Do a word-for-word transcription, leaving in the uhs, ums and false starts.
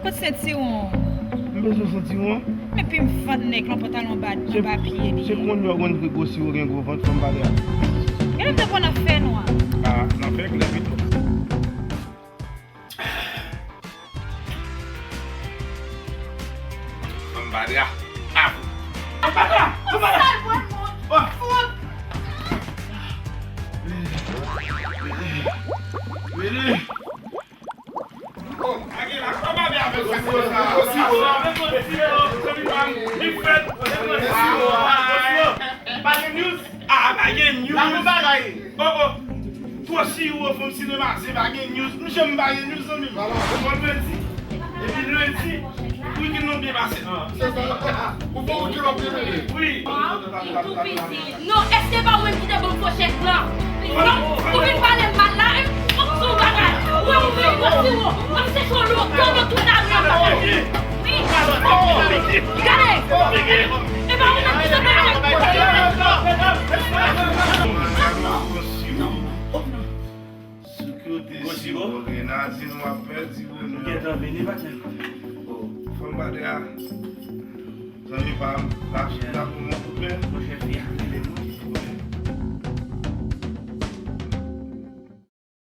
Kot sentiwon? M bezwen sentiwon. Men pi m fad nèg lan pantalon ba, anba pye li. Se kounye a w konn vre gwo siwo gen gwo vant, fanm pale a. Gade m te konn ap fè nwa. Ah, nan fè klè pito. Fanm pale a. Ah. Fanm pale a. Fanm pale a. Oh. Vini. Pa gen news. Ah, pa gen news. La pou bagay. Oh, oh. Twò siwo, fanm sinema, se pa gen news. M janm pa gen news, zanmi m. Bon, lendi. Epi lendi, weekend nan byen pase. Se sa. Ou fè weekend nan byen mennen. Wi. Waw, li tou piti. Non, èske pa ou menm ki te ban m fo chèk la? Non, ou vin pale m mal la, e, fòk sou bagay. Ou wè ou vin gwo siwo, w ap seche w lontan nan tout lari an, papa. Wi. Gade. E pa ou menm ki te ban m chèk. Sou kote siwo, grenadin w ap pèdi bonè. Ou gentan vini, patnè. Oh, fanm pale a. Zanmi pa m, l ap, l ap ban m yon kout men. Monchè, fi a vle